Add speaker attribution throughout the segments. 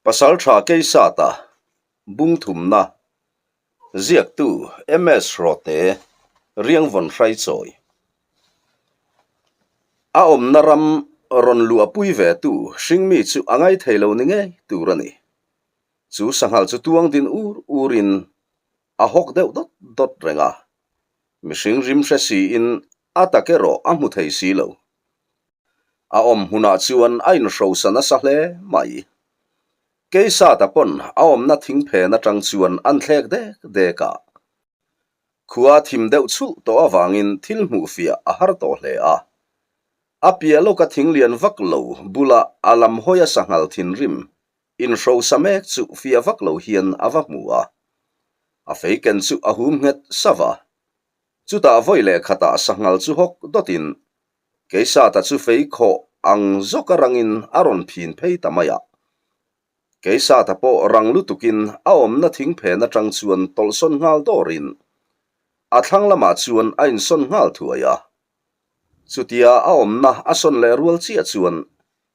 Speaker 1: Pasaltha Keisata, Bungthumna, Ziaktu MS Rawte, Riangvawn Hraichawi. A awmna ram rawn luahpui ve tu hringmi chu a ngaithei lo ni ngei tur a ni. Chu sanghal chu tuang din ur urin a hawk deuh dawt dawt reng a. Mihring rim hre siin a tak erawh a hmu thei si lo. A awm hmunah chuan a inhrosa nasa hle mai. Keisata pawn a awmna thingphen atang chuan an thlek dek dek a. Khua thim deuh chhulh tawh avangin thil hmuh fiah a har tawh hle a. A piah lawka thing lian vak lo bula a lam hawia sanghal thinrim inhrosa mek chu fiah vak lo hian a va hmu a. A fei ken chu a hum nghet sava. Chutah vawi leh khatah sanghal chu hawk dawtin Keisata chu fei khawh ang zawka rangin a rawn phin phei ta mai a. Keisata pawh rang lutukin a awmna thing phen atang chuan tawlhsawn nghal dawrin a thlang lamah chuan a insawn nghal thuai a. Chutia a awmna a sawn leh rual chiah chuan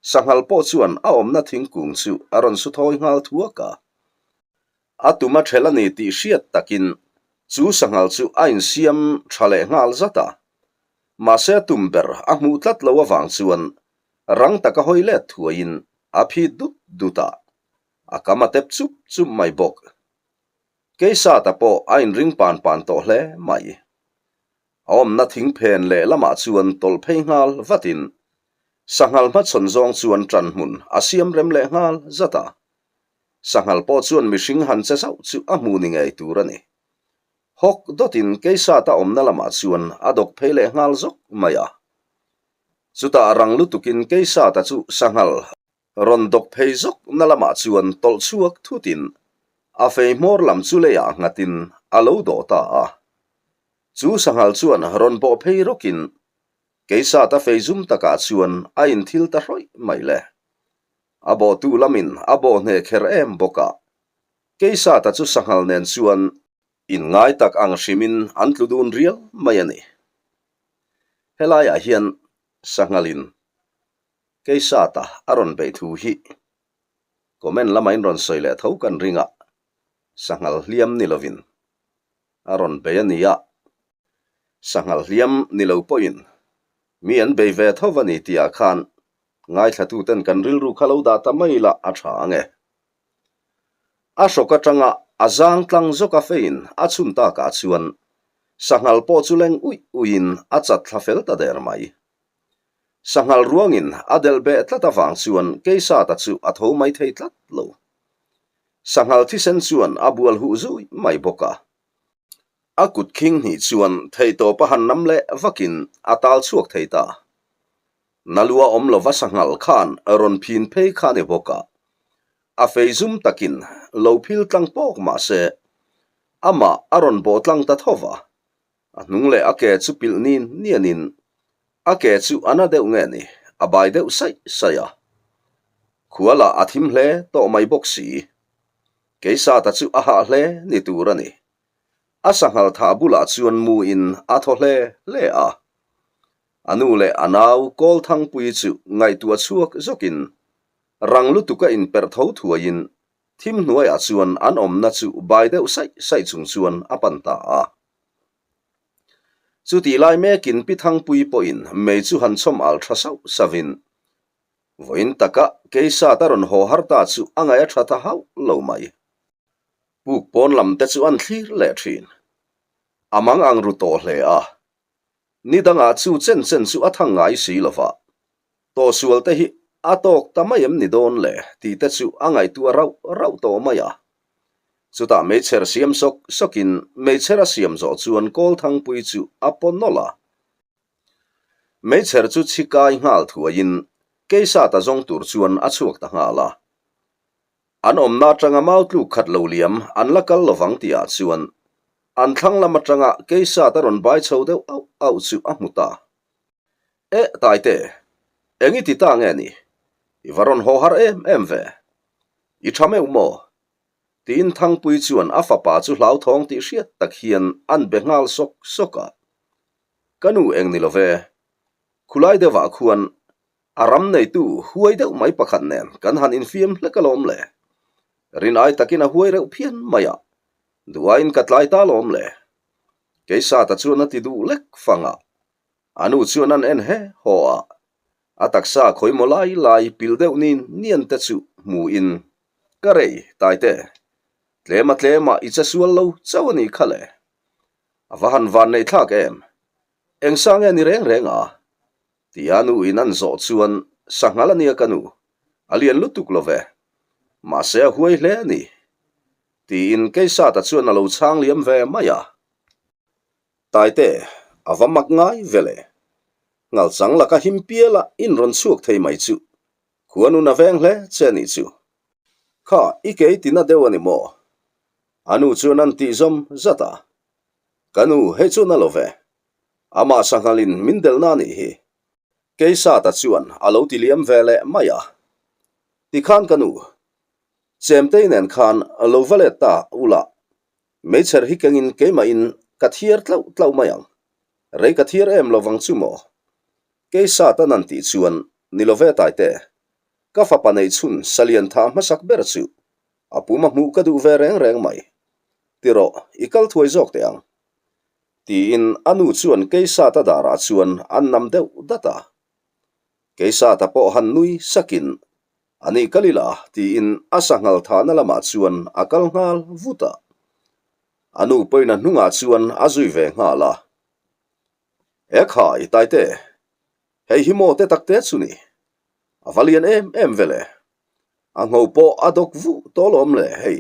Speaker 1: sanghal pawh chuan a awmna thingkung chu a rawn su thawi nghal thuak a. A tum a ṭhel a ni tih hriat takin chu sanghal chu a insiam ṭha leh nghal zat a. Mahse a tum ber a hmuh tlat lo avang chuan rang taka hawi let thuaiin a phit dut dut a, a kam a tep chup chup mai bawk. Keisata pawh a inring pan pan tawh hle mai. A awmna thing phen leh lamah chuan tawlh phei nghal vatin sanghal hmachhawn zawng chuan ṭan hmun a siam rem leh nghal zat a. Sanghal pawh chuan mihring han che zauh chu a hmu ni ngei tur a ni. Hawk dawtin Keisata awmna lamah chuan a dawk phei leh nghal zawk mai a. Chutah rang lutukin Keisata chu sanghal rawn dawk phei zawk na lamah chuan tawlh chhuak thutin a fei hmawr lam chu leiah nghatin a lo dawh ta a. Chu sanghal chuan rawn bawh phei rawkin Keisata fei zum takah chuan a inthil ta hrawih mai le. A bawhtu lamin a bawh hneh kher em bawk a. Keisata chu sanghal nen chuan inngai tak ang hrimin an tlu dun rial mai a ni. Helaiah hian sanghalin Keisata a rawn beih thu hi comment lama in rawn sawi leh tho kan ring a, sanghal hliam ni lovin a rawn bei a ni a, sanghal hliam ni lo pawhin mi an bei ve tho a ni tihah khan ngaithlatuten kan rilru kha lo dah ta mai la a tha ang e. A hrawk atanga a zang tlang zawk a feiin a chhun takah chuan sanghal pawh chu leng uih uihin a chat thla fel ta der mai. Sanghal ruangin a delh beh tlat avang chuan Keisata chu a tho mai thei tlat lo. Sanghal thisen chuan a bual huh zui mai bawk a. A kut khing hnih chuan theihtawp a han nam leh vakin a tal chhuak thei ta. Nalua awm lova sanghal khan rawn phin phei kha ni bawk a, a fei zum takin lo phil tlang pawk mah se, amah a rawn bawh tlang ta tho va, a hnung leh a ke chu pilh nin nianin a ke chu a na deuh nge ni, a bai deuh saih saih a. Khua lah a thim hle tawh mai bawk si. Keisata chu a hah hle ni tur a ni. A sanghal thah bulah chuan mu in a thaw hle hle a. A nu leh a nau Kawlthangpuii chu ngaihtuah chhuak zawkin rang lutuka inperh tho thuaiin thim hnuaiah chuan an awmna chu bai deuh saih saih chung chuan a pan ta a. Chutih lai mekin Pi Thangpuii pawhin mei chu han chhawm al tha sauh sauhin vawiin taka Keisat a rawn haw har ta chu a ngaih a tha ta hauh lo mai. Puk pawn lam te chu an thlir leh thin. A mang ang ru tawh hle a. Ni dangah chu chen chen chu a thang ngai si lo va, tawhsual te hi a tawk ta mai em ni dawn le tih te chu a ngaihtuah rauh rauh tawh mai a. Chutah meichher siam sawk sawkin meichher a siam zawh chuan Kawlthangpui chu a paw nawlh a. Meichher chu chhi kai nghal thuaiin Keisata zawng tur chuan a chhuak ta nghal a. An awmna atanga mau tluk khat lo liam an la kal lovang tihah chuan an thlang lam atanga Keisat a rawn bai chho deuh auh auh chu a hmu ta. Eh Taite, eng i ti ta nge ni? I va rawn haw har em em ve. I tha meuh maw? Tiin Thangpui chuan a fapa chu hlauthawng tih hriat tak hian an be nghal sawk sawk a. Ka nu eng ni love, khulai deuhah khuan A ram neitu huai deuh mai pakhat nen kan han infiam hlek alawm le. Rin ai takin a huai reuh phian mai a, duhaiin ka tlai ta lawm le. Keisata chuan a ti duh lek fang a, a nu chuan an en he haw a, a taksa khawimaw lai lai pil deuh nin nian te chu hmuin, Ka rei, Taite, tlema tlema i che sual lo chauh a nih kha le. A va han van neih thlak em? Eng sa nge ni reng reng a? Tia nu in an zawh chuan sanghal a nia ka nu, a lian lutuk lo ve. Mahse a huai hle a ni. Tiin Keisata chuan a lo chhang liam ve mai a. Taite, a va mak ngai ve le. Ngalchang laka him piala in rawn chhuak thei mai chu khuanun a veng hle che a nih chu. Kha, i kei tina deuh a ni maw? A nu chuan an tih zawm zat a. Ka nu, hei chu na lo ve. Amah sanghalin min delhna a nih hi. Keisata chuan a lo ti liam ve leh mai a. Tikhan ka nu, Chemtei nen khan lo va let ta ula, meichher hi kengin keimahin ka thiar tlauh tlauh mai ang. Rei ka thiar em lovang chu maw? Keisata nan tih chuan, Ni lo ve Taite, ka fapa neih chhun salian tha hmasak ber chu a pum a hmuh ka duh ve reng reng mai. Ti rawh, i kal thuai zawk teh ang. Tiin a nu chuan Keisata darah chuan an nam deuh dat a. Keisata pawh han nui sakin, A nih kal ila, tiin a sanghal thahna lamah chuan a kal nghal vut a. A nu pawina hnungah chuan a zui ve nghal a. E khai, Taite, hei hi maw te takte chu ni? A va lian em em ve le. A ngho pawh a dawk vuh tawh alawm le hei.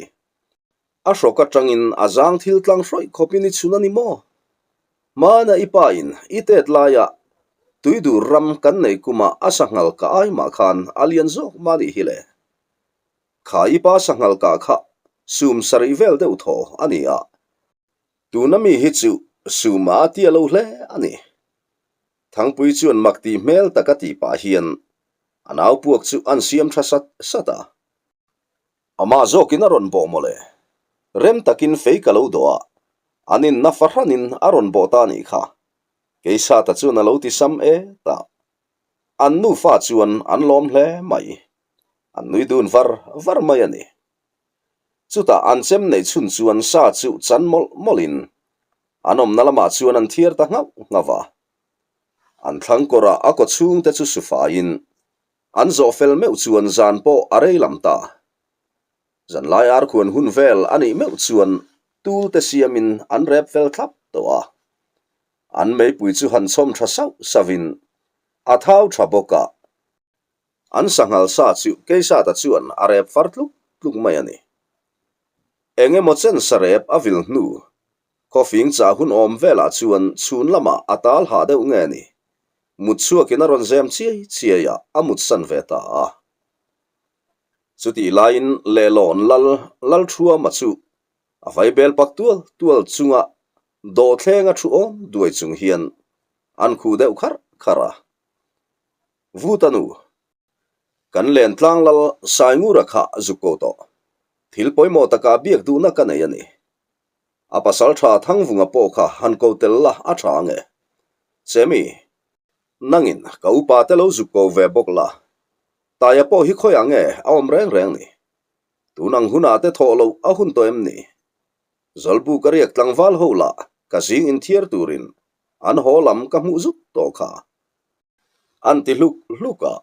Speaker 1: A hrawk atangin a zang thil tlang hrawih khawpin i chhun a ni maw? Hmana i pa in i tet laia tuidur ram kan nei kuma a sanghal kah ai mah khan a lian zawk mah nih hi le. Kha i pa sanghal kah kha sum sarih vel deuh thaw a ni a, tuna mi hi chu sum a tia lo hle a ni. Thangpui chuan mak tih hmel taka tih pah hian a nau puak chu an siam tha sat sat a. Amah zawkin a rawn bawh mawle. Rem takin fei ka lo dawh a, an inna fahranin a rawn bawh ta nih kha. Keisata chuan a lo ti sam e ta. An nufa chuan an lawm hle mai. An nui dun var var mai a ni. Chutah an chem neih chhun chuan sa chu chan mawlh mawlhin an awmna lamah chuan an thiar ta nghauh nghauh a. An thlang kawrah a kaw chhungte chu su faiin An zawh fel meuh chuan zan pawh a rei lam ta. Zanlai arkhuan hun vel a nih meuh chuan tul te siamin an rep fel thlap tawh a. An meipui chu han chhawm tha sauh sauhin a thau tha bawk a. An sanghal sa chu Keisata chuan a rep far tluk tluk mai a ni. Eng emaw chen sa rep a vil hnu Khawfing chah hun awm velah chuan chhun lamah a tal hah deuh nge ni? Mut chhuakin a rawn zem chiai chiai a, a mutsan ve ta a. Chutih laiin Lehlawn lal Lalthuama chu a vaibel pak tual tual chunga dawhthlenga thu awm duai chung hian an khuh deuh kharh kharh a. Vuta nu, kan lentlang lal Saingura kha zuk ko tawh. Thil pawimawh takah biak duhna ka nei a ni. A pasal tha Thangvunga pawh kha han ko tel la a tha ange. Chemi, nangin ka upa te lo zuk ko ve bawk la. Taia pawh hi khawiah nge a awm reng reng ni? Tun ang hunah te thawh loh a hun tawh em ni? Zawlbu ka riak tlangval ho lah ka zing inthiar turin an haw lam ka hmuh zut tawh kha. An ti hluk hluk a,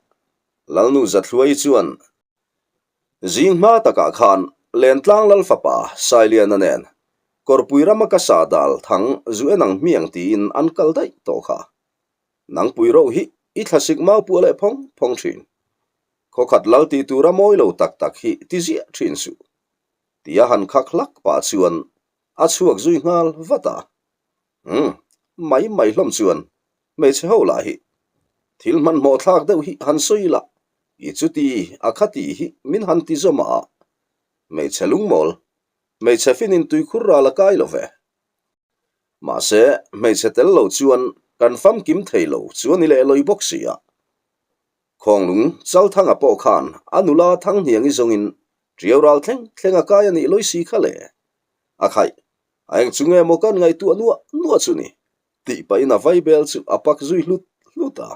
Speaker 1: Lalnu Zathluai chuan Zing hma takah khan Lentlang Lal fapa Sailiana nen Kawrpui rama ka sa dal thang zu en ang hmiang tiin an kal daih tawh kha. Nangpui ro hi i thlasik mau puah leh phawng phawng thin. Khawkhat lal tih tura mawi lo tak tak hi ti ziah thin suh. Tia han khak hlak pah chuan a chhuak zui nghal vat a. Umm, mai mai hlawm chuan hmeichhe ho lah hi thil hmanhmawh thlak deuh hi han sawi ila i chuti a kha tih hi min han ti zawm a, hmeichhe lungmawl, hmeichhe finin tuikhur ral a kai lo ve. Mahse, hmeichhe tel lo chuan kan famkim thei lo chu a ni leh lawi bawk si a. Khawnglung Chalthanga pawh khan a nula Thanghniangi zawngin Ṭiau ral thleng thleng a kai a nih lawi si kha le. A khaih, a eng chu nge maw kan ngaihtuah nuah nuah chu ni? Tih pahin a vaibel chu a pak zui hlut hlut a.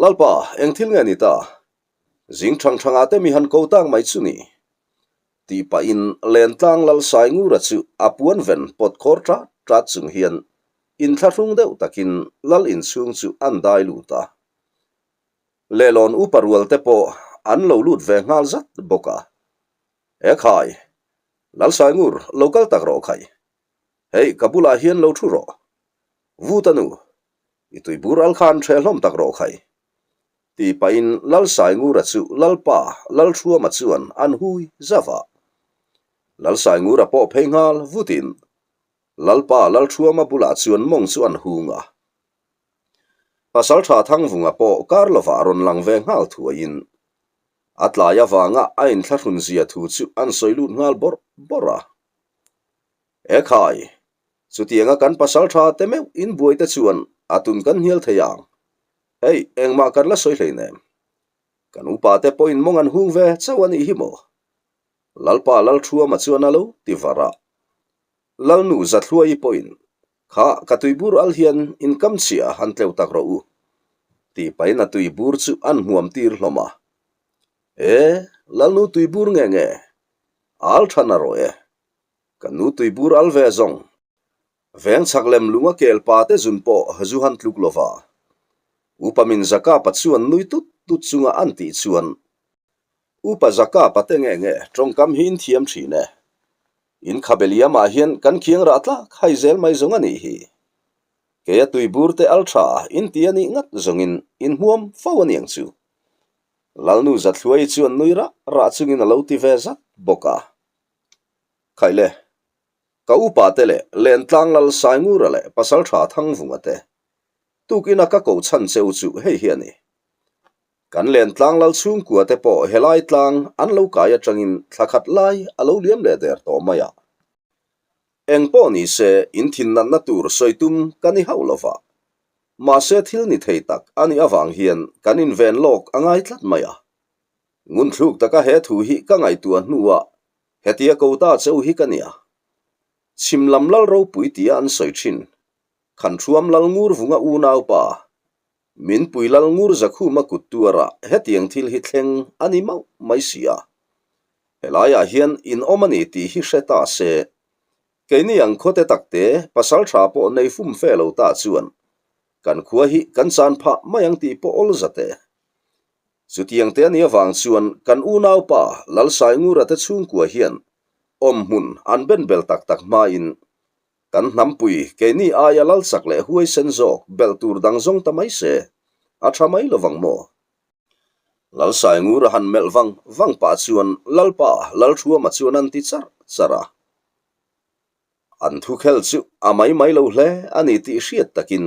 Speaker 1: Lalpa, eng thil nge ni ta? Zing thang thangah te mi han ko tak mai chu ni. Tih pahin Lentlang Lal Saingura chu a puan ven pawt khawr ṭat ṭat chung hian inthlahrung deuh takin Lal inchhung chu an dai lut a. Lehlawn upa rual te pawh an lo lut ve nghal zat bawk a. Ekhai! Lal Saingur, lo kal tak rawh khai. Hei, ka bulah hian lo ṭhu rawh. Vuta nu, i tuibur al khan ṭheh hlawm tak rawh khai. Tih pahin Lal Saingura chu Lalpa Lalṭhuama chuan an hui zauh a. Lal Saingura pawh phei nghal vutin Lalpa Lalṭhuama bulah chuan mawng chu an hung a. Pasalṭha Thangvunga pawh kar lovah rawn lang ve nghal thuaiin a tlai avanga a inthlahrun zia thu chu an sawi lut nghal bawrh bawrh a. Ekhai! Chutianga kan pasalṭha te meuh inbuai te chuan a tun kan hnial thei ang. Hei, engmah kan la sawi hleinem. Kan upa te pawhin mawng an hung ve chauh a nih hi maw? Lalpa Lalṭhuama chuan a lo ti var a. Lalnu Zathluaii pawhin, Kha, ka tuibur al hian in kam chhia han tleu tak rawh u, tih pahin a tuibur chu an hmuam tir hlawm a. E, Lalnu tuibur nge nge? Al tha na rawh e. Kan nu tuibur al ve zawng. Veng chhak lem lung a kel pa te zun pawh zu han tluk lo va. Upa min Zakapa chuan nui tut tut chunga an tih chuan, Upa Zakapa te nge nge tawngkam hi in thiam thin e. In khabe liamah hian kan khiang rah tlak hai zel mai zawng a nih hi. Kei a tuibur te al tha in ti a nih ngat zawngin in hmuam fo a niang chu. Lalnu Zathluai chuan nui rah rah chungin a lo ti ve zat bawk a. Khaile, ka upa te leh Lentlang Lal Saingura leh Pasaltha Thangvunga te tukina ka ko chhan cheu chu hei hi a ni. Kan Lentlang Lal chhungkua te pawh helai tlang an lo kai atangin thla khat lai a lo liam leh der tawh mai a. Eng pawh ni se inthinnatna tur sawi tum ka ni hauh lova, mahse thil ni thei tak a nih avang hian kan inven lawk a ngai tlat mai a. Ngunthluk taka he thu hi ka ngaihtuah hnuah Hetia ko ta cheu hi ka nia. Chhim lam lal ropui tia an sawi thin. Khanṭhuam lal ngur vunga unaupa, min pui lal ngur Zakhuma kut tuarah hetiang thil hi thleng a ni mauh mai si a. Helaiah hian in awm a ni tih hi hre ta se. Keini ang khawte takte pasalṭha pawh nei fum fe lo ta chuan kan khua hi kan chan phah mai ang tih pawh awl zat e. Chutiang te a nih avang chuan kan unaupa Lalsaingura te chhungkua hian awmhmun an ben bel tak tak hmain kan hnampui keini aia lalchak leh huaisen zawk belh tur dang zawng ta mai se a tha mai lovang maw? Lalsaingura han melh vang vang pah chuan Lalpa Lalthuama chuan an ti charh charh a. An thukhel chu a mai mai lo hle a ni tih hriat takin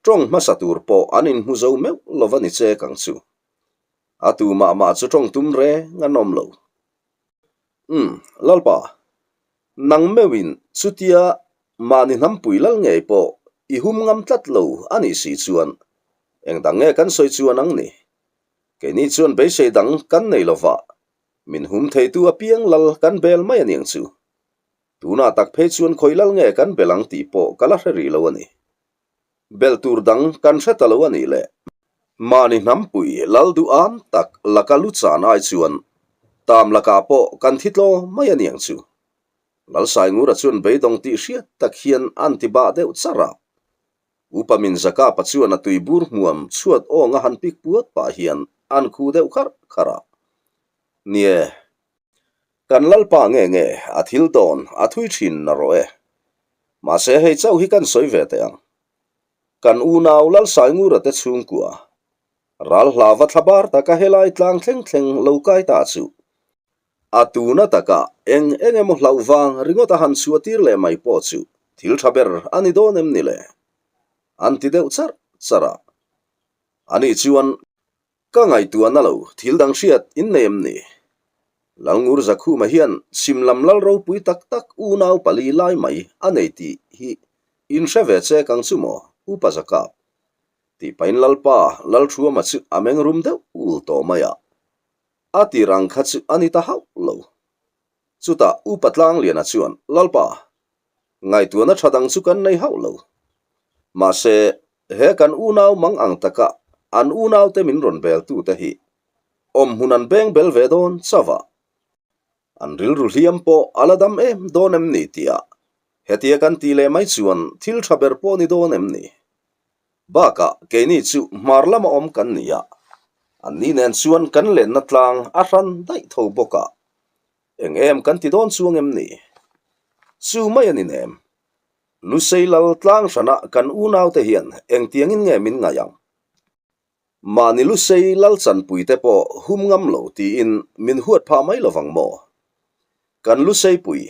Speaker 1: Tawng hmasa tur pawh an inhmu zo meuh lo va ni chek ang chu. A tu mah mah chu tawng tum reng an awm lo. Umm, Lalpa, nang meuhin chutia mahni hnampui lal ngei pawh i hum ngam tlat lo a nih si chuan eng dang nge kan sawi chuan ang ni? Keini chuan beisei dang kan nei lo va, min hum theitu apiang lal kan bel mai a niang chu. Tunah tak phei chuan khawi lal nge kan bel ang tih pawh ka la hre rih lo a ni. Belh tur dang kan hre ta lo a nih le. Mahni hnampui lal duh am tak laka lu chan ai chuan tam lakah pawh kan thi tlaw mai a niang chu. Lalsaingura chuan beidawng tih hriat tak hian an ti bah deuh char a. Upa min Zakapa chuan a tui bur hmuam chhuat awng a han pik puat pah hian an khu deuh kharh kharh a. Nie. Kan Lalpa nge nge a thil dawn a thui thin na rawh e. Mahse hei chauh hi kan sawi ve teh ang. Kan unau Lalsaingura te chhungkua, ral hlava thlabar taka helai tlang thleng thleng lo kai ta chu a tuna taka eng eng emaw hlauh vang ringawt a han chhuah tir leh mai pawh chu thil tha ber a ni dawn em ni le? An ti deuh charh charh a. Ani chuan Ka ngaihtuahna lo, thil dang hriat in nei em ni? Lalngur Zakhuma hian chhim lam lal ropui tak tak unau pali lai mai a nei tih hi in hre ve che kang chu maw, Upa Zakap? Tih pahin Lalpa Lalthuama chu a meng rum deuh ul tawh mai a. A tir ang kha chu a ni ta hauh lo. Chutah Upa Tlangliana chuan, Lalpa, Ngaihtuahna tha dang chu kan nei hauh lo. Mahse, he kan unau mang ang taka an unaute min rawn beltute hi awmhmun an beng bel ve dawn chauh a. An rilru hliam pawh a la dam em dawn em ni tia hetia kan tih leh mai chuan thil tha ber pawh ni dawn em ni? Bakah keini chu hmar lama awm kan ni a, anni nen chuan kan lenna tlang a hran daih tho bawk a, eng em kan ti dawn chuang em ni? Chu mai a ni nem. Lusei lal tlang hrana kan unaute hian engtiangin nge min ngaih ang? Mahni Lusei lal chanpuite pawh hum ngam lo tiin min huat phah mai lovang maw? Kan Lusei pui,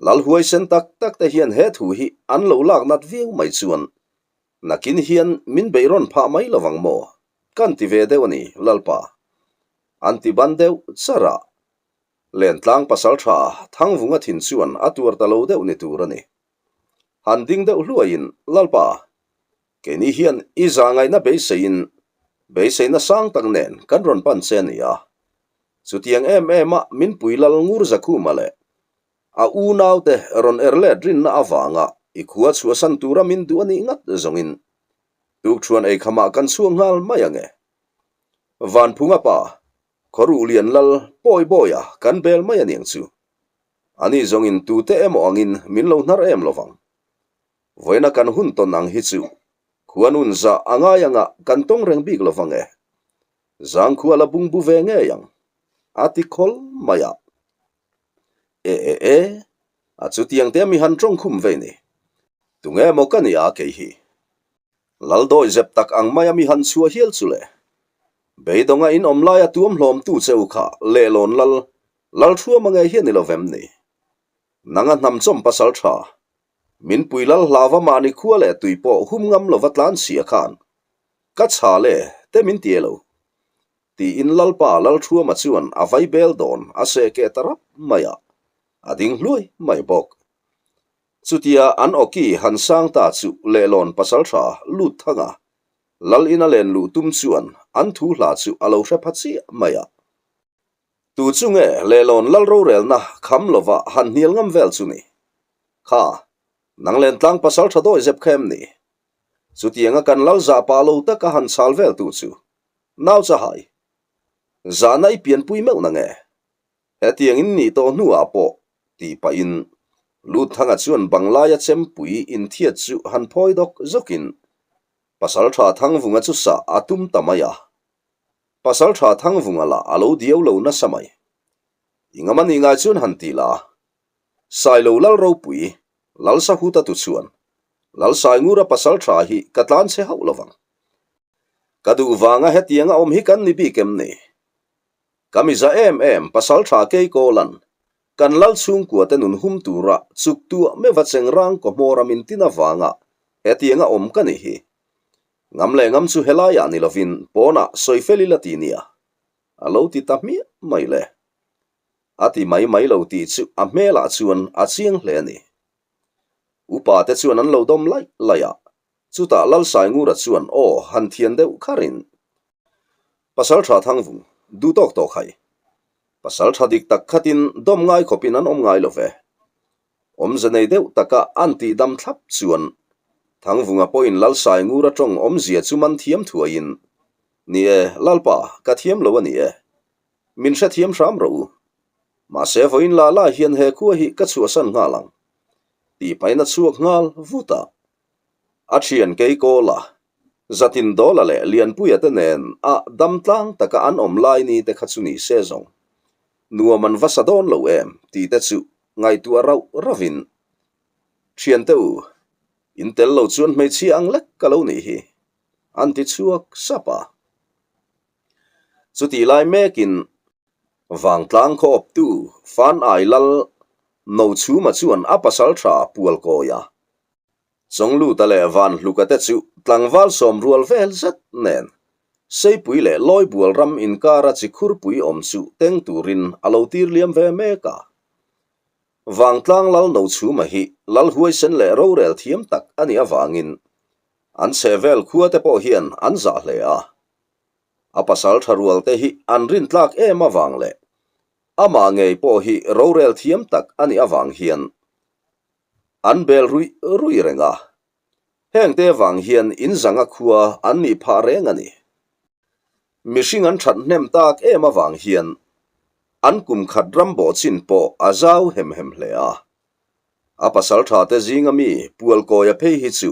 Speaker 1: lal huaisen tak tak te hian he thu hi an lo lak nat viau mai chuan nakin hian min beihrawn phah mai lovang maw? Kan ti ve deuh a ni, Lalpa. An ti ban deuh char a. Lentlang pasal tha Thangvunga thin chuan a tuar ta lo deuh ni tur a ni. Han ding deuh hluaiin, Lalpa, keini hian i za ngaihna beiseiin beiseina sang tak nen kan rawn pan che a ni a. Chutiang em em a min pui lal ngur Zakhuma leh a unaute rawn er let rinna avanga i khua chhuahsan tura min duh a nih ngat zawngin tukṭhuan eikhamah kan chhuak nghal mai ang e. Vanphunga pa, Khawruh lian lal pawi bawia kan bel mai a niang chu. Ani zawngin tute emaw angin min lo hnar em lovang. Vawiina kan hun tawn ang hi chu khuan hun zah a ngai anga kan tawng reng bik lovang e. Zangkhua la bungbu ve ngei ang. A ti khawl mai a. E e e, a chutiang te mi han tawng khum vei ni. Tunge maw ka nia kei hi? Lal dawi zep tak ang maia mi han chhuah hial chu le. Beidawnga in awm laia tuam hlawm tu che u kha lehlawn lal, lal thuam ange hian i lo vem ni. Nanga hnam chawm pasal tha, min pui lal hlava mahni khua leh tui pawh hum ngam lova tlan chhia khan ka chha le te min ti e lo. Tiin Lalpa Lalthuama chuan a vai bel dawn a seh keh ta rap mai a, a ding hluai mai bawk. Chutia an awki han sang ta chu lehlawn pasal tha lut thang a, Lal ina len luh tum chuan an thu hla chu a lo hre pha chiah mai a. Tu chu nge lehlawn lal rorelna kham lova han hnial ngam vel chu ni? Kha, nang lentlang pasal tha dawi zep kha em ni? Chutianga kan lal zah pah lo taka han chhal vel tu chu nau chahai zahna i pianpui meuh na nge? Hetiang in nih tawh hnuah pawh tih pahin Lutthanga chuan Banglaia chempui inthiat chu han phawi dawk zawkin Pasalṭha Thangvunga chu sah a tum ta mai a. Pasalṭha Thangvunga lah a lo diau lo nasa mai. I ngam a nih ngai chuan han ti la. Sailo Lal ropui, Lal Sahuta tu chuan Lal Saingura pasalṭha hi ka tlan che hauh lovang. Ka duh vanga hetianga awm hi kan ni bik em ni? Ka miza em em pasalṭha Keikawlan kan lal chhungkuate nun hum tura chuk tuah meuha chengrang kaw hmawra min tin avanga hetianga awm ka ni hi. Ngam leh ngam chu helaiah ni lovin pawnah sawi fel ila ti nia a lo ti ta hmiah mai le. A ti mai mai lo tih chu a hmelah chuan a chiang hle a ni. Upa te chuan an lo dawm laih laih a, Chutah Lalsaingura chuan aw han thian deuh kharin, Pasal tha Thangvung, duh tawk tawk hai. Pasal tha dik tak khatin dawm ngai khawpin an awm ngai lo ve. Awmze nei deuh taka an tih dam thlap chuan Thangvunga pawhin Lalsaingura tawng awmzia chu man thiam thuaiin, Ni e, Lalpa, ka thiam lo a ni e. Min hrethiam hram rawh u. Mahse vawiin la la hian he khua hi ka chhuahsan nghal ang. Tih pahin a chhuak nghal vut a. A thian Keikawla, Zatin Dawla leh Lianpuia te nen a dam tlang taka an awm lai ni te kha chu ni se zawng. Nuam an va sa dawn lo em tih te chu ngaihtuah rauh rauhin, Thiante u, in tel lo chuan hmeichhia ang lek ka lo nih hi, an ti chhuak sap a. Chutih lai mekin Vangtlang khaw awptu Fan Ai Lal Nochhuma chuan a pasal tha pual kawi a. Chawngluta leh Vanhluka te chu tlangval sawm rual vel zet nen Seipui leh Lawibual ram inkara chi khurpui awm chu teng turin a lo tir liam ve mek a. Vangtlang Lal Nochhuma hi Lal huaisen leh rorel thiam tak a nih avangin an chhehvel khua te pawh hian an zah hle a. A pasal tha rual te hi an rin tlak em avang leh amah ngei pawh hi rorel thiam tak a nih avang hian an bel ruih ruih reng a. Heng te vang hian in zanga khua an nih phah reng a ni. Mihring an that hnem tak em avang hian. An kum khat ram bawh chin pawh a zau hem hem hle a. A pasaltha te zinga mi Pualkawia phei hi chu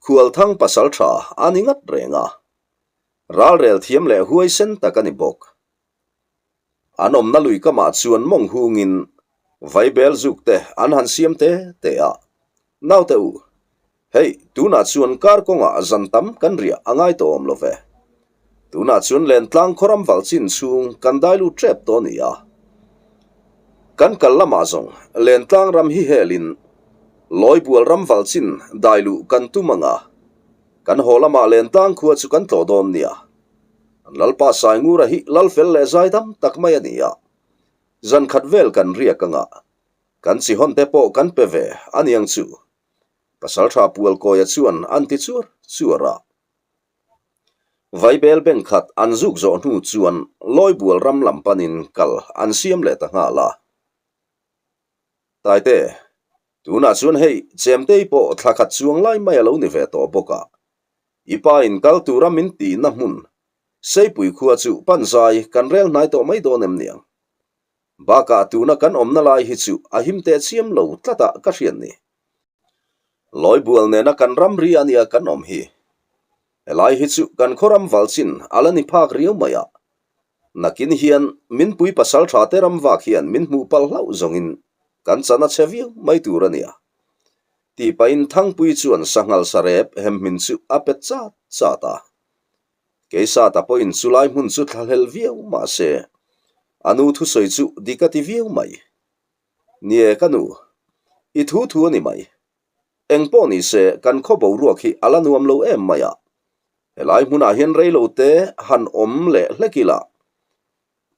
Speaker 1: Khualthang pasaltha a ni ngat reng a. Ralrel thiam leh huaisen tak a ni bawk. An awmna lui kamah chuan mawng hungin vaibel zuk te an han siam te te a. Naute u, hei tunah chuan kar kawngah zan tam kan riah a ngai tawh awm lo ve. Tunah chuan Lentlang khawram valh chin chhung kan dai lut tep tawh a ni a. Kan kal lamah zawng Lentlang ram hi helin Lawibual ram valh chin dai luh kan tum ang a, kan haw lamah Lentlang khua chu kan tlawh dawn nia. An Lalpa Saingura hi Lalfel leh zaidam tak mai a ni a, zan khat vel kan riak ang a, kan chi hawn te pawh kan pe ve a niang chu. Pasaltha Pualkawia chuan an ti chuar chuar a. Vaibel bank khat an zuk zawh hnu chuan Lawibual ram lam panin kal an siam leh ta nghal a. Taite, tunah chuan hei Chemtei pawh thla khat chuang lai mai a lo ni ve tawh bawk a, I pa in kal tura min tihna hmun Seipui khua chu pan zai kan rel hnai tawh mai dawn em niang? Bakah tuna kan awmna lai hi chu a him teh chiam lo tlatah ka hriat ni. Lawibual nena kan ramri a nia kan awm hi. Helai hi chu kan khawram valchin a la ni phak riau mai a. Nakin hian min pui pasal tha te ram vak hian min hmuh palh hlauh zawngin kan chan a chhe viau mai tur a nia. Tih pahin Thangpui chuan sanghal sarep hemhmin chu a pet chat chat a. Keisata pawhin chulai hmun chu thlahlel viau mah se, a nu thusawi chu dik a ti viau mai. Nie ka nu, i thu thu a ni mai. Eng pawh ni se kan khaw boruak hi a la nuam lo em mai a. Helai hmunah hian rei lo te han awm leh hlek ila,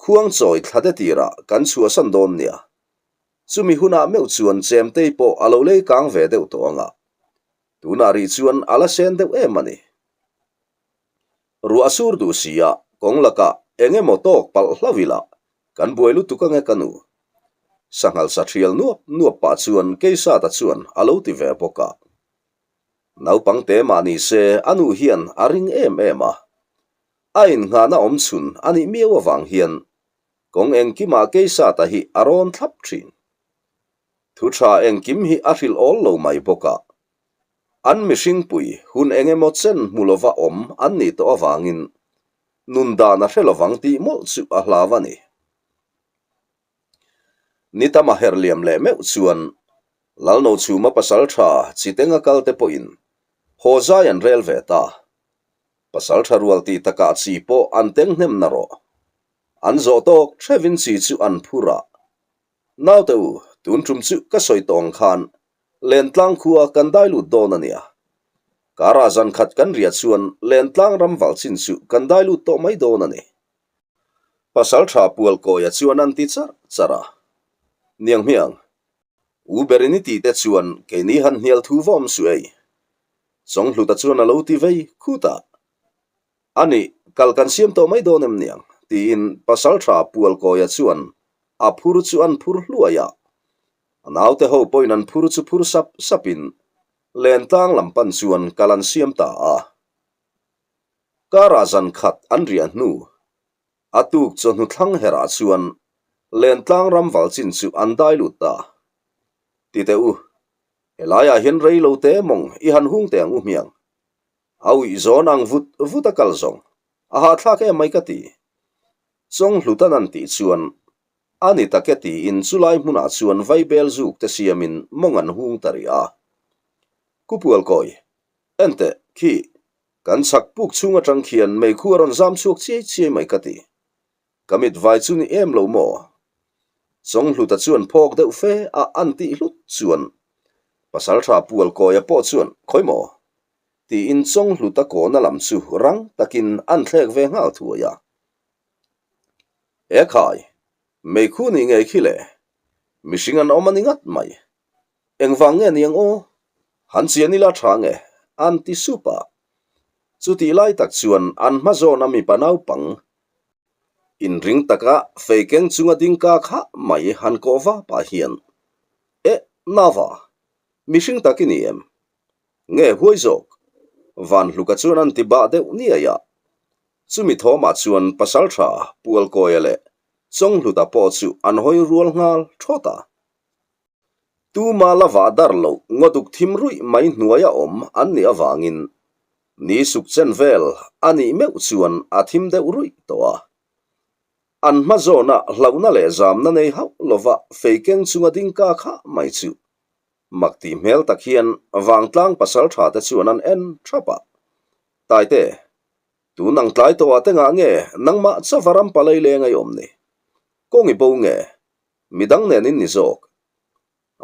Speaker 1: khuang chawi thla te tirah kan chhuahsan dawn nia. Chumi hunah meuh chuan chemtei pawh a lo lei kang ve deuh tawh ang a. Tunah rih chuan a la sen deuh em a ni. Ruah a sur duh si a, kawng lakah eng emaw tawk palh hlauh ila kan buai lutuk ange ka nu. Sanghal sa thial nuap nuap pah chuan Keisata chuan a lo ti ve bawk a. Naupang te mah ni se a nu hian a ring em em a. A innghahna awm chhun a nih miau avang hian kawng engkimah Keisata hi a rawn thlap thin. Thu tha engkim hi a hrilh awl lo mai bawk a. An mihringpui hun eng emaw chen hmu lova awm an nih tawh avangin nun dan a hre lovang tih mawlh chu a hlau a ni. Ni tam a herh liam leh meuh chuan Lalnochhuma pasal tha Chitenga kal te pawhin haw zai an rel ve ta. Pasal tha rual tih takah chi pawh an teng hnem na rawh. An zawh tawk hrevin chi chu an phur a. Naute u, tun tum chu ka sawi tawh ang khan Lentlang khua kan dai lut dawn a nia. Karah zan khat kan riah chuan Lentlang ram valh chin chu kan dai lut tawh mai dawn a ni. Pasal tha Pualkawia chuan an ti charh charh a. Niang hmiang, u berin i tih te chuan keini han hnial thu va awm suh ei. Chawnghluta chuan a lo ti vei khut a. A nih, kal kan siam tawh mai dawn em niang? tiin Pasalṭha Pualkawia chuan a phur chu an phur hluai a. A naute ho pawhin an phur chu phur sap sapin Lentlang lam pan chuan kal an siam ta a. Karah zan khat an riah hnu, a tuk chawhnu thlang herah chuan Lentlang ram valchin chu an dai lut ta. Ti teh u, helaiah hian rei lo te mawng i han hung teh ang u hmiang. A uih zawn ang vut vut a kal zawng. A hahthlak em mai ka ti. Chawnghlutan an tih chuan a ni tak e tiin chulai hmunah chuan vaibel zuk te siamin mawng an hung ta rih a. Kupualkawi, Enteh, khi, kan chhak puk chhung atang khian meikhu a rawn zam chhuak chiai chiai mai ka ti. Ka mit vai chu ni em lo maw? Chawnghluta chuan phawk deuh fe a an tih hlut chuan Pasaltha Pualkawia pawh chuan Khawi maw? tiin Chawnghluta kawhna lam chu rang takin an thlek ve nghal thuai a. Ekhai, meikhu nih ngei khi le, mihring an awm a ni ngat mai. Engvang nge niang aw? Han chian ila tha nge? An ti sup a. Chutih lai tak chuan an hma zawna mipa naupang inring taka fei keng chunga ding ka kha mai han kawh va pah hian, Eh, Nava, mihring tak i ni em? Nge huai zawk? Vanhluka chuan an ti bah deuh niai a. Chumi thawmah chuan Pasaltha Pualkawia leh. Chawnghluta pawh chu an hawi rual nghal thawt a. Tuma la vah dar loh ngawduk thim ruih mai hnuaia awm an nih avangin ni suk chen vel a nih meuh chuan a thim deuh ruih tawh a. An hma zawna hlauhna leh zamna nei hauh lova fei keng chunga ding ka kha mai chu mak tih hmel tak hian vangtlang pasal tha te chuan an en thap a. Taite, tun ang tlai tawhah te ngah nge nangmah chauva ram palai leng a i awm ni? Kawng i bo nge? Midang nen in ni zawk.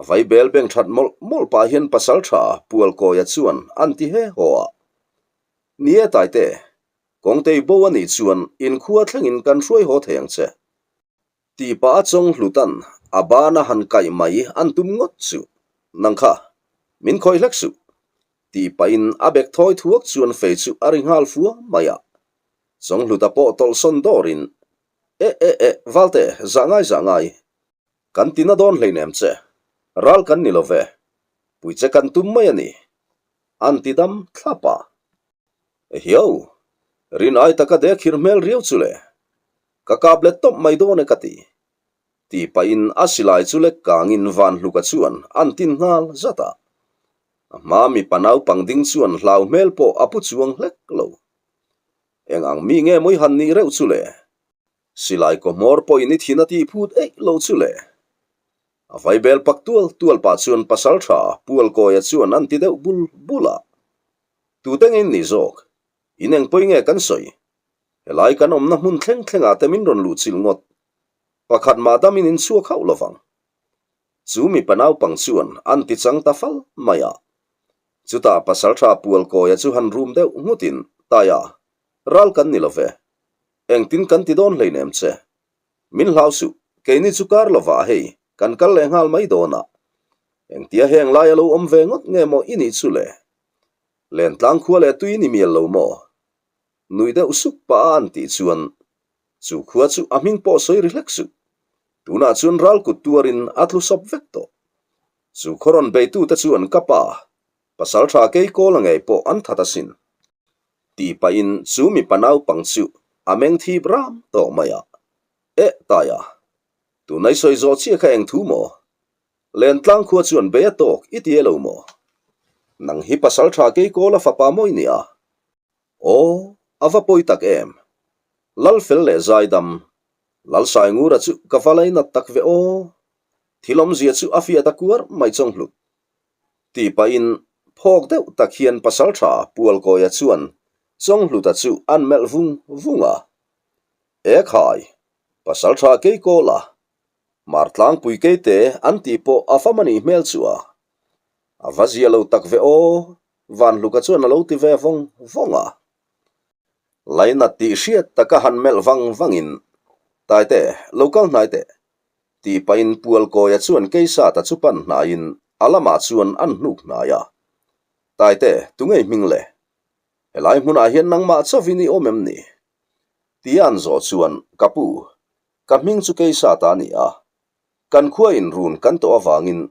Speaker 1: A vaibel beng that mawlh mawlh pah hian pasal tha Pualkawia chuan an ti he haw a. Ni e Taite, Kawngtei bo a nih chuan inkhua thlengin kan hruai haw thei ang che. Tih pah a chawng hlutan a ban a han kaih mai an tum ngawt chu, Nang kha, min khawih hlek suh. Tih pahin a bek thawi thuak chuan fei chu a ri nghal fua mai a. Chawnghluta pawh tawlhsawn dawrin, E e e, Valte, zah ngai zah ngai. Kan ti na dawn hleinem che. Ral kan ni lo ve. Pui che kan tum mai a ni. An ti dam thlap a. Ehiau, rin ai taka dek hir hmel riau chu le. Ka kap let tawp mai dawn e ka ti. Tih pahin a silai chu lek kangin Vanhluka chuan an tin nghal zat a. A hma mipa naupang ding chuan hlau hmel pawh a pu chuang hlek lo. Eng ang mi nge mawi han nih reuh chu le? Silai kaw hmawr pawhin i thin a tih phut eih lo chu le. A vaibel pak tual tual pah chuan pasal tha Pualkawia chuan an ti deuh bul bul a. Tute nge in nih zawk? In eng pawi nge kan sawi? Helai kan awmna hmun thleng thlengah te min rawn luh chilh ngawt. Pakhat mah damin in chhuak hauh lovang. Chu mipa naupang chuan an ti chang ta fal mai a. Chutah pasaltha Pualkawia chu han rum deuh nghutin, Taia, ral kan ni lo ve. Engtin kan ti dawn hleinem che. Min hlau suh, keini chu kar lovah hei kan kal leh nghal mai dawn a. Engtia heng lai a lo awm ve ngawt nge maw i nih chu le? Lentlang khua leh tui ni mial lo maw? Nui deuh suk pah a an tih chuan chu khua chu a hming pawh sawi ri hlek suh. Tunah chuan ral kut tuarin a tlu sawp vek tawh. Chu khaw rawn beitute chuan ka pa, pasal tha kei kawl a ngei pawh an that asin. Tih pahin chu mipa naupang chu a meng thip ram tawh mai a. Eh Taia, tunai sawi zawh chiah kha eng thu maw? Lentlang khua chuan bei a tawk i ti e lo maw? Nang hi pasal tha kei kawl a fapa mawi nia. Aw, a va pawi tak em! Lalfel leh Zaidam, Lalsaingura chu ka va lainat tak ve aw! Thil awmzia chu a fiah ta kuar mai chawng hlut. Tih pahin phawk deuh tak hian pasal tha Pualkawia chuan Chawnghluta chu an melh vung vung a. E khai, pasal tha Keikawla, Hmar tlangpui keite an tih pawh a fam a nih hmel chu a. A va zia lo tak ve aw, Vanhluka chuan a lo ti ve vawng vawng a. Lainat tih hriat taka han melh vang vangin, Taite, lo kal hnai teh. Tih pahin Pualkawia chuan Keisata chu pan hnaiin a lamah chuan an hnuk hnai a. Taite, tungei hming le? Helai hmunah hian nangmah chauhin i awm em ni? Tia an zawh chuan, Ka pu, Ka hming chu Keisata a ni a, kan khua in run kan tawh avangin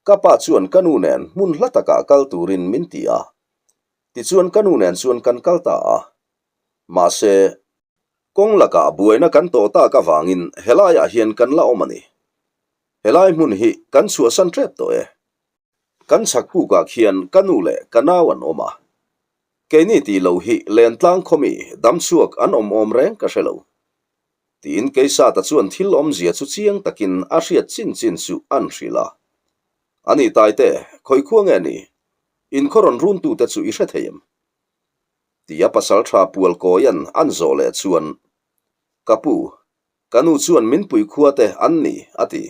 Speaker 1: ka pa chuan ka nu nen hmun hla takah kal turin min ti a, tichuan ka nu nen chuan kan kal ta a. Mahse, kawng lakah buaina kan tawh tak avangin helaiah hian kan la awm a ni. Helai hmun hi kan chhuahsan tep tawh e. Kan chhak pukah khian ka nu leh ka nau an awm a. Keini tih lo hi Lentlang khawmi damchhuak an awm awm reng ka hre lo. Tiin Keisata chuan thil awmzia chu chiang takin a hriat chin chin chu an hrilh a. Ani Taite, khawi khua nge ni? Inkhaw rawn runtute chu i hre thei em? Tia pasaltha Pualkawia'n an zawh leh chuan, Ka pu, ka nu chuan min pui khua te an ni, a ti.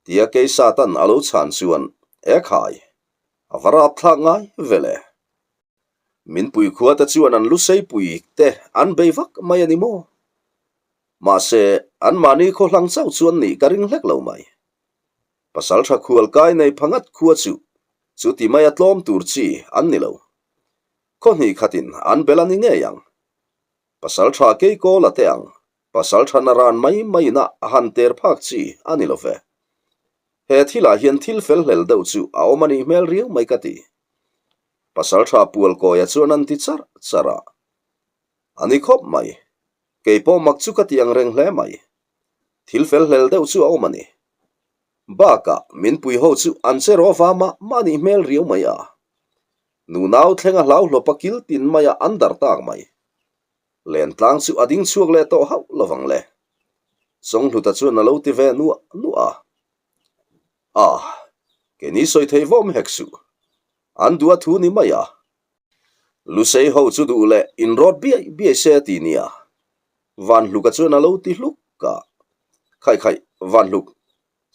Speaker 1: Tia Keisata'n a lo chhan chuan, E khai, a va rapthlak ngai ve le. Min pui khua te chuan an lusei pui te an bei vak mai a ni maw? Mahse, anmahni khaw hlang chauh chuan nih ka ring hlek lo mai. Pasaltha khual kai nei phangat khua chu chuti maia tlawm tur chi an ni lo. Khaw hnih khatin an bel a ni ngei ang. Pasaltha Keikawla te ang pasaltha na ran mai maiin a han ter phak chi a ni lo ve. He thilah hian thil fel hlel deuh chu a awm a nih hmel riau mai ka ti. Pasaltha Pualkawia chuan an ti charh charh a. A ni khawp mai. Keipawh mak chu ka ti ang reng hle mai. Thil fel hlel deuh chu a awm a ni. Bakah min pui ho chu an che rawh va mah mah nih hmel riau mai a. Nunau thlenga hlauhlawpa kil tin maia an darh tak mai. Lentlang chu a ding chhuak leh tawh hauh lovang le. Chawnghluta chuan a lo ti ve nuah nuah a. A, keini sawi thei vawm hek suh. An duh a thu ni mai a. Lusei ho chu duh leh inrawt biai biai se ti nia. Vanhluka chuan a lo ti hluk a. Khaih khaih, Vanhluk,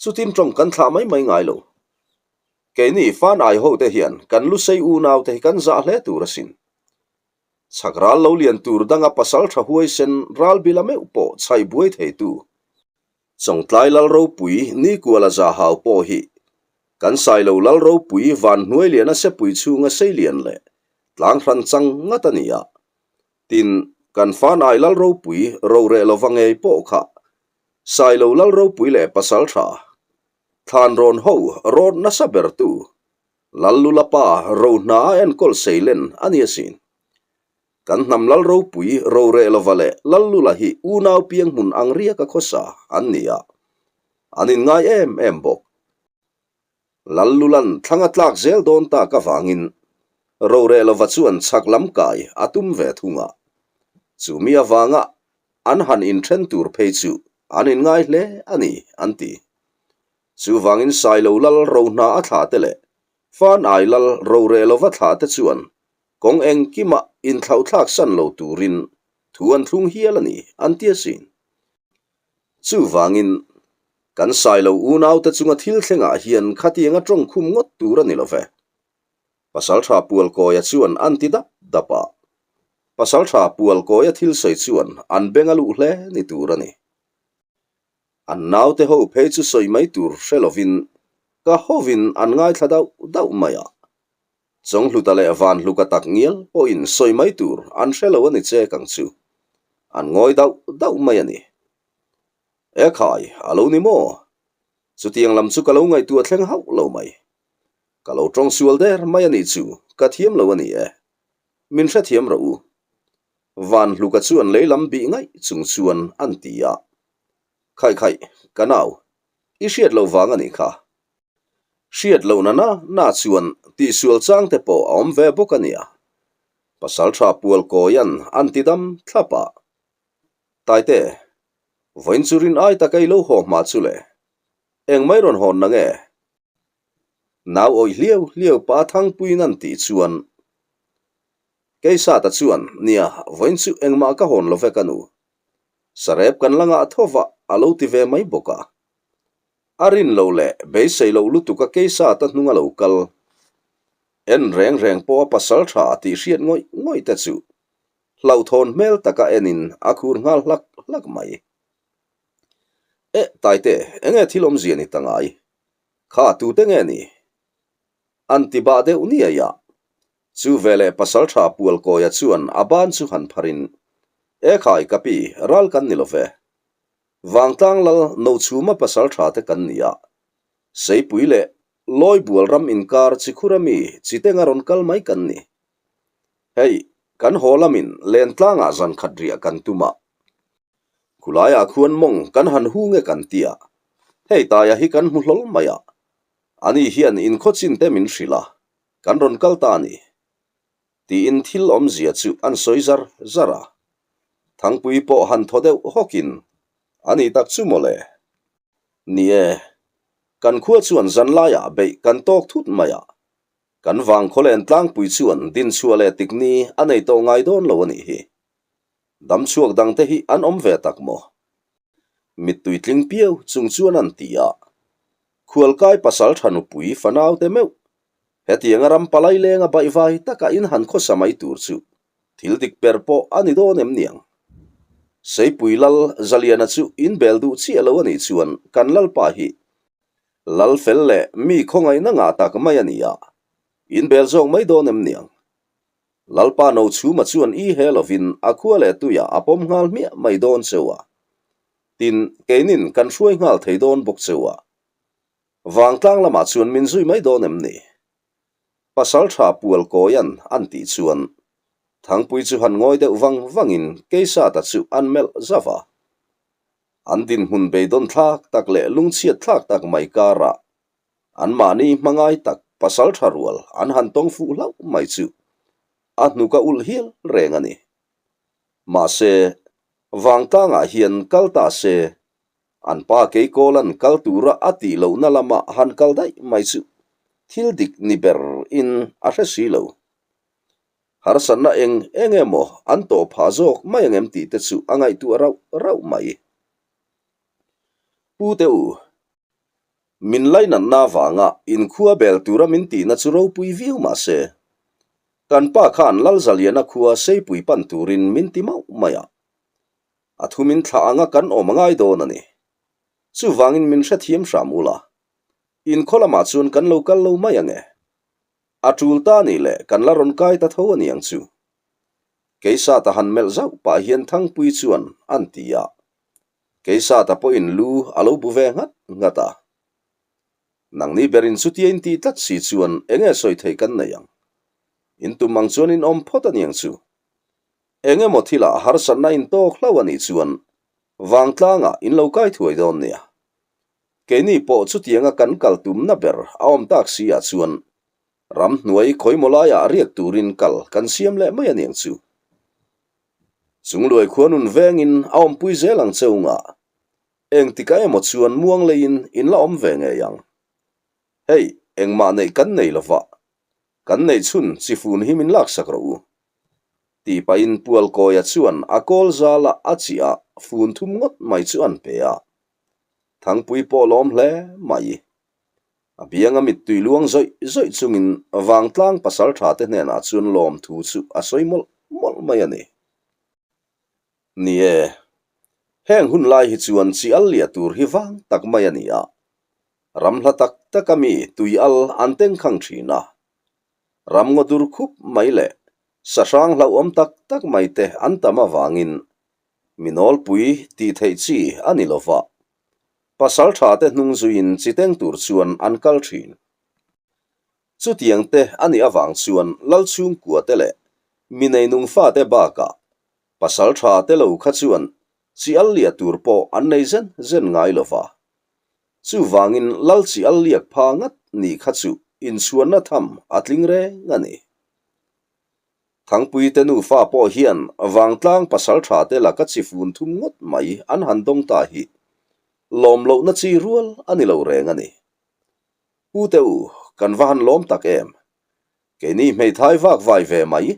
Speaker 1: chutin tawng kan thlah mai mai ngai lo. Keini Fanai ho te hian kan Lusei unau te hi kan zah hle tur asin. Chhak ral lo lian tur danga pasal tha huaisen ral bila meuh pawh chhai buai theitu. Chawngtlai Lal ropui Nikuala Zahau pawh hi kan Sailo Lal ropui Vanhnuailiana sepui chhunga seilian leh tlang hran chang ngat a ni a. Tin, kan Fanai Lal ropui roreh lova ngei pawh kha Sailo Lal ropui leh pasal tha Thlanrawn ho rawt nasa bertu Lallula pa Rohna a enkawl seilen a ni asin. Kan hnam Lal ropui Rorehlova leh Lallula hi unau piang hmun ang riaka khawsa an ni a, an inngai em em bawk. Lallula'n thlang a tlak zel dawn tak avangin Rorehlova chuan chhak lam kai a tum ve thung a. Chumi avanga an han inthen tur phei chu an inngai hle a ni, an ti. Chuvangin Sailo lal Rohna a thlah te leh Fanai lal Rorelova thlah te chuan kawng engkima inthlauhthlak san lo turin thu an thlung hial a ni, an ti asin. Chuvangin kan Sailo unaute chunga thil thlengah hian khatianga tawngkhum ngawt tur a ni lo ve. Pasaltha Pualkawia chuan an ti dap dap a. Pasaltha Pualkawia thil sawi chuan an beng a luh hle ni tur a ni. An naute ho phei chu sawi mai tur hre lovin ka hovin an ngaithla dauh dauh mai a. Chawnghluta leh Vanhluka tak ngial pawhin sawi mai tur an hre lo a ni chek ang chu. An ngawi dauh dauh mai a ni. E khai, a lo ni maw? Chutiang lam chu ka lo ngaihtuah thleng hauh lo mai. Ka lo tawng sual der mai a nih chu, ka thiam lo a ni e. Min hrethiam rawh u. Vanhluka chuan lei lam bih ngaih chung chuan an ti a. Khaih khaih, ka nau, i hriat loh vang a nih kha. Hriat loh na na na chuan tihsual chang te pawh a awm ve bawk a nia. Pasaltha Pualkawia'n an ti dam thlap a. Taite, vawiin chu rin ai taka i lo haw hma chu le. Eng mai rawn hawn na nge? Nau awih hliau hliau pa Thangpuiin an tih chuan Keisata chuan, Nia, vawiin chu engmah ka hawn lo ve ka nu. Sarep kan la ngah tho va a lo ti ve mai bawk a. A rin loh leh beisei loh lutuk a Keisata hnung a lo kal. En reng reng pawh a pasal tha tih hriat ngawih ngawih te chu hlauhthawn hmel taka enin a khur nghal hlak hlak mai. Eh, Taite, enge thil awmzia ni ta ngai? Kha tute nge ni? An ti bah deuh niai a. Chu veleh Pasaltha Pualkawia chuan a ban chu han pharin, E khai ka pi, ral kan ni lo ve. Vangtlang lal Nochhuma Pasaltha te kan ni a. Seipui leh Lawibual ram inkar Chikhura mi Chitenga rawn kal mai kan ni. Hei, kan haw lamin Lentlangah zan khat riah kan tum a. Khulaiah khuan mawng kan han hung e kan ti a. Hei Taia hi kan hmu hlawl mai a. Ani hian inkhaw chin te min hrilh a, kan rawn kal ta a ni. Tiin thil awmzia chu an sawi zar zar a. Thangpui pawh han thaw deuh hawkin, A ni tak chu mawle. Ni e, kan khua chuan zanlaiah beih kan tawk thut mai a. Kan vangkhaw len tlangpui chuan dinchhuah leh tikni a nei tawh ngai dawn lo a nih hi. Damchhuak dangte hi an awm ve tak maw? Mittui tling piau chung chuan an ti a. Khualkai pasal tha nupui fanaute meuh hetianga ram palai lenga baihvai taka in han khawsa mai tur chu thil dik per pawh a ni dawn em niang? Seipui Lal Zaliana chu in bel duh chiah lo a nih chuan kan Lalpa hi Lal fel leh mi khawngaihna ngah tak mai a ni a, in bel zawk mai dawn em niang? Lalpa Nochhuma chuan i he lovin a khua leh tuiah a pawm nghal hmiah mai dawn cheu a. Tin, keinin kan hruai nghal thei dawn bawk cheu a. Vangtlang lamah chuan min zui mai dawn em ni? Pasal tha Pualkawia'n an tih chuan Thangpui chu han ngawi deuh vang vangin Keisata chu an melh zauh a. An dinhmun beidawn thlak tak leh lungchhiat thlak tak mai karah anmahni hmangai tak pasal tha rual an han tawng fuh hlauh mai chu a hnuk a ulh hial reng a ni. Mahse, vangtlangah hian kal ta se, an pa Keikawla'n kal tura a tih lohna lama han kal daih mai chu thil dik ni ber in a hre si lo. Harsatna eng eng emaw an tawh phah zawk mai ang em tih te chu a ngaihtuah rauh rauh mai. Pu te u, min lainatna avanga inkhua bel tura min tihna chu ropui viau mah se, kan pa khan Lalzaliana khua Seipui pan turin min ti mauh mai a. A thu min thlah anga kan awm a ngai dawn a ni. Chuvangin min hrethiam hram ula, inkhaw lamah chuan kan lo kal lo mai ang e. A tul ta nih leh kan la rawn kai ta tho a niang chu. Keisata han melh zauh pah hian Thangpui chuan an ti a. Keisata pawhin lu a lo bu ve nghat nghat a. Nangni berin chutia in tih tlat si chuan enge sawi theih kan nei ang. In tum ang chuan in awm phawt a niang chu. Eng emaw thilah harsatna in tawk hlauh a nih chuan vangtlangah in lo kai thuai dawn nia. Keini pawh chutianga kan kal tumna ber a awm tak si ah chuan ramhnuai khawimaw laiah riak turin kal kan siam leh mai aniang chu. Chungluai khuanun vengin a awmpui zel ang che unga, engtikah emaw chuan muang leiin in la awm ve ngei ang. Hei, engmah neih kan nei lova, kan neih chhun chi fun hi min laksak rawh u. Tih pahin Pualkawia chuan a kawl zala a chiah fun thum ngawt mai chu an pe a. Thangpui pawh lawm hle mai. A bianga mittui luang zawih zawih chungin vangtlang pasal tha te hnenah chuan lawm thu chu a sawi mawlh mawlh mai a ni. Ni e, heng hun lai hi chuan chi al liah tur hi vang tak mai a ni a. Ram hla tak taka mi tui al an tengkhang thin a. Ram ngaw dur khup mai leh sahrang hlauhawm tak tak mai te an tam avangin Mi nawlpui tih theih chi a ni lo va, pasal tha te hnung zuiin chi teng tur chuan an kal thin. Chutiang te a nih avang chuan lal chhungkua te leh mi neinung fate bakah pasal tha te lo kha chuan chi al liah tur pawh an nei zen zen ngai lo va. Chuvangin lal chi al liak pha ngat nih kha chu inchhuanna tham a tling reng a ni. Thangpuite nufa pawh hian vangtlang pasal tha te laka chi fun thum ngawt mai an han dawng ta hi lawm lohna chi rual a ni lo reng a ni. Pu te u, kan va han lawm tak em? Keini hmeithai vak vai ve mai,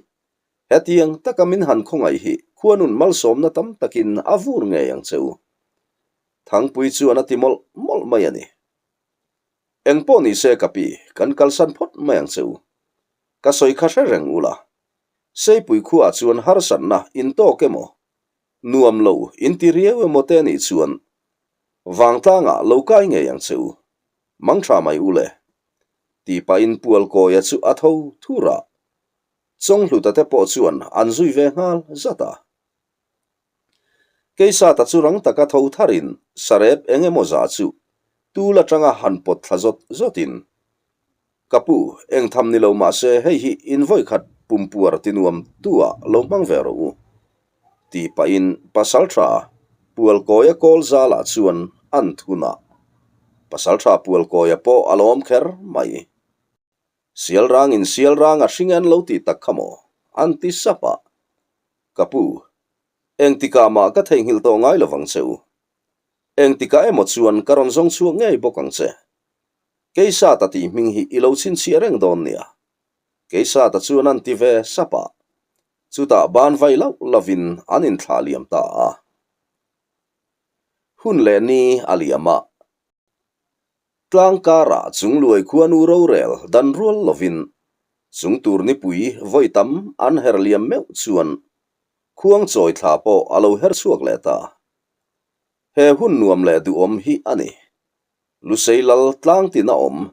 Speaker 1: hetiang taka min han khawngaih hi khuanun malsawmna tam takin a vur ngei ang che u. Thangpui chuan a ti mawlh mawlh mai a ni. Engpawh ni se ka pi, kan kalsan phawt mai ang che u. Ka sawi kha hre reng ula, Seipui khuaah chuan harsatna in tawk emaw, nuam lo in ti riau emaw te nih chuan vangtlangah lo kai ngei ang che u, mang tha mai u le. Tih pahin Pualkawia chu a tho thur a, Chawnghluta te pawh chuan an zui ve nghal zat a. Keisata chu rang taka tho tharin sarep eng emaw zah chu tul atanga han pawt thla zawt zawtin, Ka pu, eng tham ni lo mah se hei hi in vawikhat pumpuar ti nuam tu ah lo hmang ve rawh u, tih pahin Pasaltha Pualkawia kawl zalah chuan an thun a. Pasaltha Pualkawia pawh a lawm kher mai. Sialrangin sialrang a hring an lo tih tak kha maw? an ti sap a. Ka pu, engtikah mah ka theihnghilh tawh ngai lo vang che u. Engtikah emaw chuan ka rawn zawng chhuak ngei bawk ang che. Keisata tih hming hi i lo chhinchhiah reng dawn nia. Keisata chuan an ti ve sap a. Chutah ban vai lauh lovin an inthlah liam ta a. Hun leh ni a liam a. Tlang karah chung luai khuanu rorel dan rual lovin chung tur nipui vawi tam an her liam meuh chuan khuang chawi thla pawh a lo her chhuak leh ta. He hun nuam leh duhawm hi a ni. Lusei lal tlang tin a awm,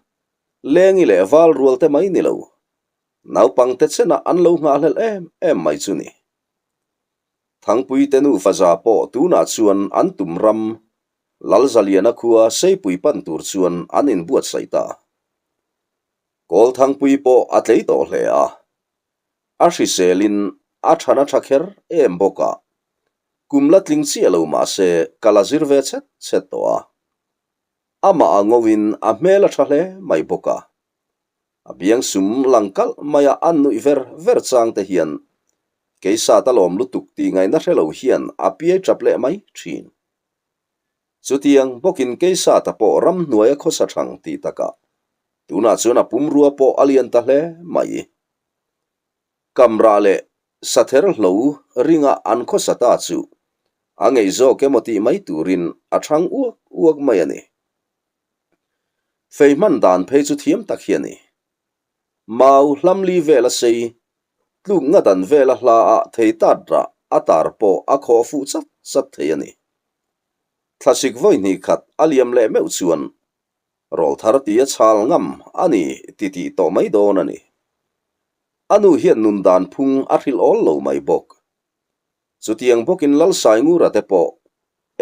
Speaker 1: lengi leh val rual te mai ni lo, naupang te chenah an lo nghahhlelh em em mai chu ni. Thangpui te nufa za pawh tunah chuan an tum ram Lalzaliana khua Seipui pan tur chuan an inbuatsaih ta. Kawlthangpui pawh a tlei tawh hle a, a hriselin a than a tha kher em bawk a. Kum la tling chiah lo mah se ka la zir ve chhet chhet tawh a. Amah a ngoin a hmel a tha hle mai bawk a. A biang sum lang kalh maia a nuih ver ver chang te hian keisat a lawm lutuk tih ngaihna hre lo hian a piai tap leh mai thin. Chutiang bawkin keisata pawh ramhnuai a khawsa thang tih takah tunah chuan a pumrua pawh a lian ta hle mai. Kamrah leh sather hlo ringa an khawsa ta chu a ngeih zawk emaw tih mai turin a thang uak uak mai a ni. Fei hman dan phei chu thiam tak hi a ni. Mau hlamli vela sei, tluk nga dan vela hla ah thei tat rah a tar pawh a khawh fuh chat chat thei a ni. Thlasik vawi hnih khat a liam leh meuh chuan rawlthar ti a chhal ngam a ni ti tih tawh mai dawn a ni. A nu hian nun dan phung a hrilh awl lo mai bawk. Chutiang bawkin Lalsaingura te pawh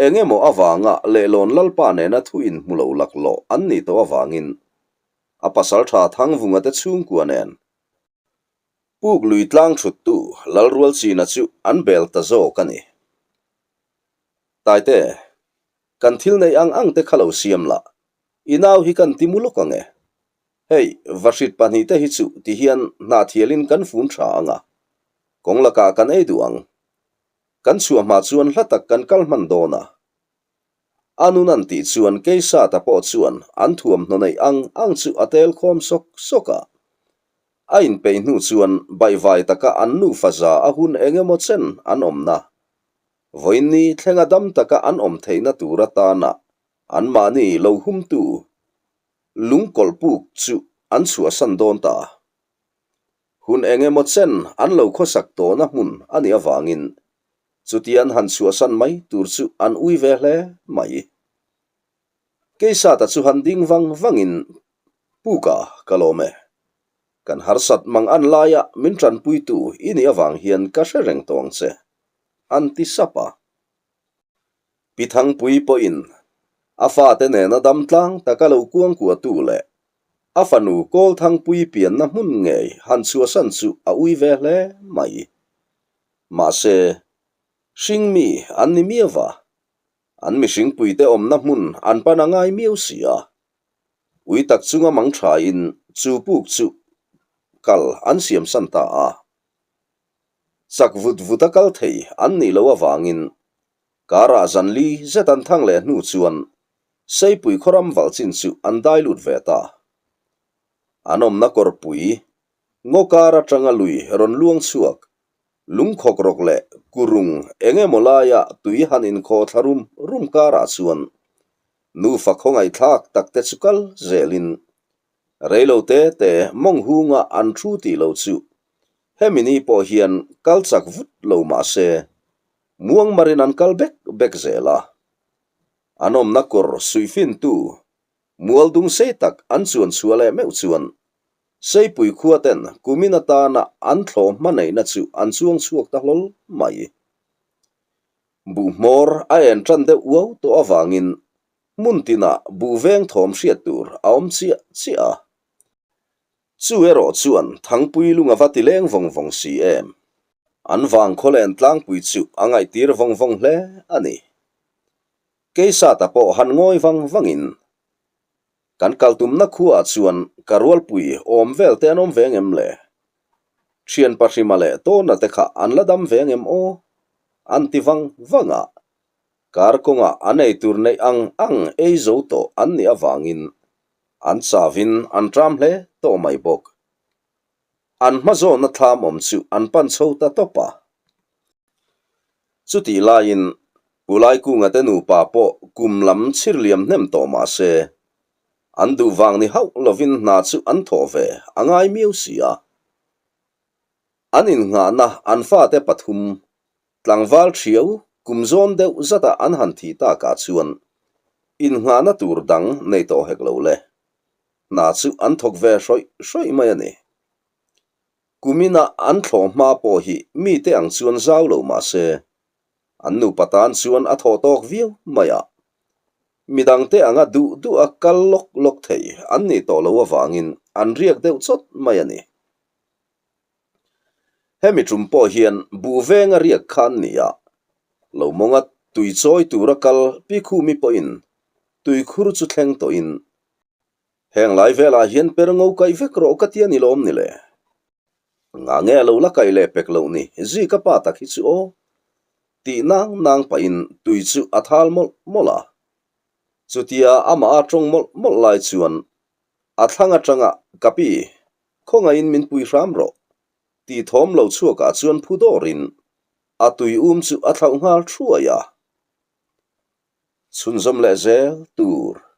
Speaker 1: eng emaw avanga lehlawn Lalpa nena thu inhmu lo laklawh an nih tawh avangin a pasaltha Thangvunga te chhungkua nen puk lui tlang thuttu Lalrualchina chu an bel ta zawk a ni. Taite, kan thil neih ang ang te kha lo siam la, i nau hi kan ti mu lawk ang e. Hei, vahrit pahnihte hi chu ti hian hnahthialin kan fun tha ang a, kawng lakah kan ei duh ang. Kan chhuah hma chuan hla tak kan kal hman dawn a. A nun an tih chuan Keisata pawh chuan an thuamhnaw neih ang ang chu a tel khawm sawk sawk a. A inpeih hnu chuan baihvai taka an nufa za a hun eng emaw chen an awmna Vawiinni thlenga dam taka an awm theihna tur atana anmahni lo humtu lungkawlh puk chu an chhuahsan dawn ta. Hun eng emaw chen an lo khawsak tawhna hmun a nih avangin chuti an han chhuahsan mai tur chu an ui ve hle mai. Keisata chu han ding vang vangin Puka ka lawm e. Kan harsat mang an laia min tanpuitu i nih avang hian ka hre reng tawh ang che, an ti sap a. Pi Thangpui pawhin a fate nena dam tlang taka lo kuangkuahtu leh a fanu Kawlthangpui pianna hmun ngei han chhuahsan chu a ui ve hle mai. Mahse, hringmi an ni miau va, an mihringpuite awmna hmun an pan a ngai miau si a. Ui tak chunga mang thain chu puk chu kal an siam san ta a. Chak vut vut a kal thei an nih loh avangin karah zan li zet an thang leh hnu chuan Seipui khawram valh chin chu an dai lut ve ta. An awmna kawrpui ngaw kar atanga lui rawn luang chhuak lungkhawk rawk leh kurung eng emaw laia tui han inkhawh thla rum rum karah chuan Nufa khawngaihthlak tak te chu kal zelin reilo te te mawng hunga an thu tih lo chu hemi ni pawh hian kal chak vut lo mah se muang marin an kal bek bek zel a. An awmna kawr suihfintu mual dung sei tak an chuan chhuah leh meuh chuan Seipui khua ten kumin atana an thlawh hma neihna chu an chuang chhuak ta hlawl mai. Buhhmawr a en tan deuh uau tawh avangin hmun tinah buh veng thawm hriat tur a awm chiah chiah a. Chu erawh chuan Thangpui lung a va ti leng vawng vawng si em? An vang khawlen tlangpui chu a ngaihtir vawng vawng hle a ni. Keisata pawh han ngawi vang vangin Kan kal tumna khuaah chuan ka rualpui awm vel te an awm ve ngem le? Thian pahrima leh tawna te kha an la dam ve ngem aw? An ti vang vang a. Kar kawngah an ei tur neih ang ang ei zo tawh an nih avangin an chavin an ṭam hle tawh mai bawk. An hma zawnna thlam awm chu an pan chho ta tawp a. Chutih laiin Pu Laikunga te nupa pawh kum lam chhir liam hnem tawh mah se, an duh vang ni hauh lovin hna chu an thawh ve a ngai miau si a. An innghahna an fate pathum, tlangval thiau kum zawn deuh zata an han thih takah chuan innghahna tur dang nei tawh hek lo le. Hna chu an thawk ve hrawih hrawih mai a ni. Kumina an thlawh hma pawh hi mite ang chuan zau lo mah se, an nupa tan chuan a thawh tawk viau mai a. Midangte anga duh duha kal lawk lawk thei an nih tawh loh avangin an riak deuh chawt mai a ni. Hemi tum pawh hian buh venga riak kha an ni a. Lo mawnga tui chawi tura kal Pi Khumi pawhin tuikhur chu thleng tawhin, Heng lai velah hian per ngo kaih vek rawh ka ti a ni lawm ni le? Nga nge a lo la kaih leh pek loh ni, Zika pa tak hi chu aw. Tih nang nang pahin tui chu a thal mawlh mawlh a. Chutia amah a tawng mawlh mawlh lai chuan a thlang atanga Ka pi, khawngaihin min pui hram rawh tih thawm lo chhuakah chuan phu dawrin a tui um chu a thlauh nghal thuai a. Chhunzawm leh zel tur.